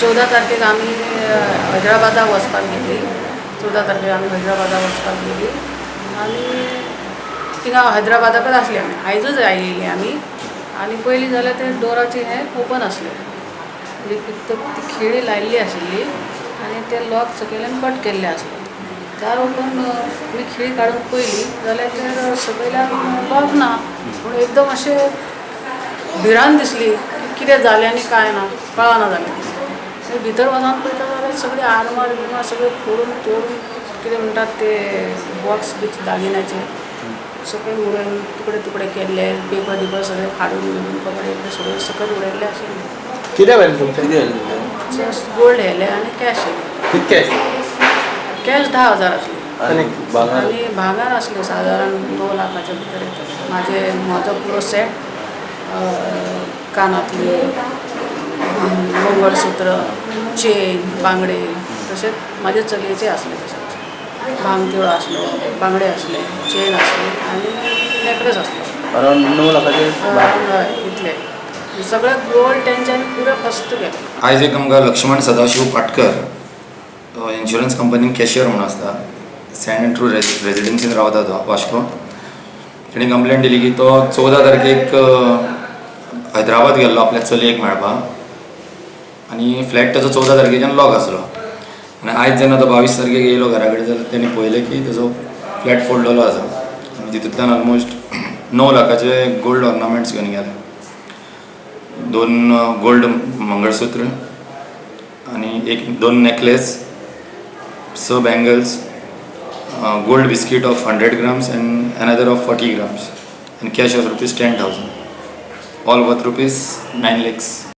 14 तारखेक आमी हैदराबादाक वचपाक गेली. 14 तारखेक आमी हैदराबादाक वचपाक गेली आनी थिंगा हैदराबादाकच आसली आमी. आयजूच आयिल्ली आमी. आनी पयलीं जाल्यार ते डोराचे हें ओपन आसलें, म्हणजे ती खिळी लायिल्ली आशिल्ली आनी ते लॉक सकयल्यान कट केल्ले आसले. दार ओपन, आमी खिळी काडून पयली जाल्यार ते सकयल्यान लॉक ना. पूण एकदम अशें भिरांत दिसली की कितें जालें आनी कांय ना, कळना जालें. मागीर भितर वचून पळयता जाल्यार सगळी आरमार बिरमार सगळें फोडून तोडून, कितें म्हणटात ते, बॉक्स बिक्स दागिन्याचे सकयल उडोवन तुकडे तुकडे केल्ले, पेपर बिपर सगळे फाडून बिडून, कपडे बिपडे सगळे सकयल उडयल्ले आशिल्ले. कितें व्हेलें तुमचें? कितें जालें? गोल्ड व्हेलें आनी कॅश व्हेलें. कितके? कॅश 10,000 आसली. आनी भांगर? आनी भांगर आसलें सादारण 2 लाखाच्या भितर येतलें. म्हाजो पुरो सेट, कानांतले, मंगळसूत्र, चेन, बांगडे, तशेंच म्हाजे चलयेचे आसले. तशेंच भांगतिळो आसलो, बांगडे आसले, चेन आसली आनी नेकलेस आसलो. अरावंड 9 लाखाचे? हय, इतले सगळें गोल्ड तेंच्यांनी पुरो फस्त केलें. आयज एक आमकां लक्ष्मण सदाशिव पाटकर, तो इन्शुरन्स कंपनीन कॅशियर म्हणून आसता, सेंट एंड्रू रेजिडेन्सीन रावता तो वास्को, तेणी कंप्लेन दिली की तो 14 तारखेक हैदराबाद गेल्लो आपल्या चलयेक मेळपाक आनी फ्लॅट ताजो 14 तारखेच्यान लॉक आसलो. आनी आयज जेन्ना तो 22 तारखेक येयलो घरा कडेन जाल्यार तेणी पळयलें की ताजो फ्लॅट फोडलेलो आसा आनी तितूंतल्यान ऑलमोस्ट 9 लाखाचे गोल्ड ऑर्नामेंट्स घेवन गेले, दोन गोल्ड मंगळसूत्र आणि एक दोन necklace, स bangles, gold biscuit of 100 grams and another of 40 grams and cash of ₹10,000, all worth ₹9 lakhs.